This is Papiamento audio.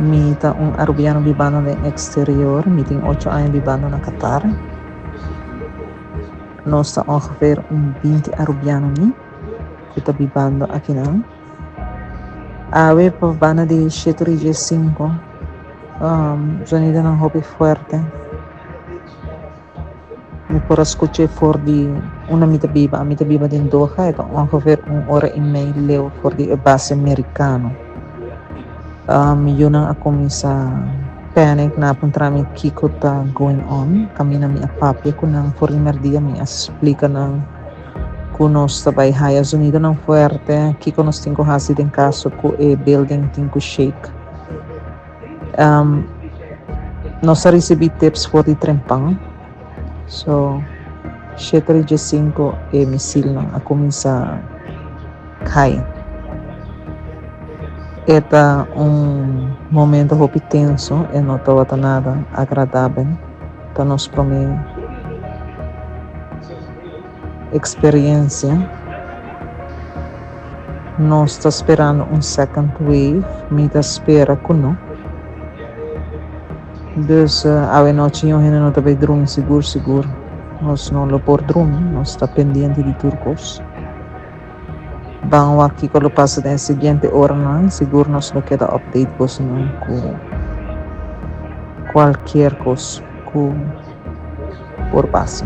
Mi ta un Arubiano bibando den exterior. Mi tin ocho aña bibando na Qatar. Nos ta ongeveer un 20 Arubiano mi cu ta bibando akinan. Awe pa banda di 7:15 zonidonan hopi fuerte. Mi por a scucha for di unda mi ta biba. Mi ta biba den Doha, e ta ongeveer un ora y mei leu for di e base Mericano. Mi yunan a cuminsa panic, nan a puntra mi kico ta going on. Caminda mi a papia cu nan for di merdia, mi a splica nan cu nos ta bay haya zonidonan fuerte, kico nos tin cu haci den caso cu e building tin cu shake. Nos a ricibi tips for di trempan, so 7:15 e misilnan a cuminsa cay. E ta un momento hopi tenso, e no tabata nada agradabel pa nos prome experiencia. Nos ta sperando un second wave, mi ta spera cu no. Dus awe nochi niun hende no ta bay drumi sigur sigur. Nos no lo por drumi, nos ta pendiente di tur cos. Ban wak kico lo pasa den e siguiente oranan, sigur nos lo keda update bosonan cu cualkier cos cu por pasa.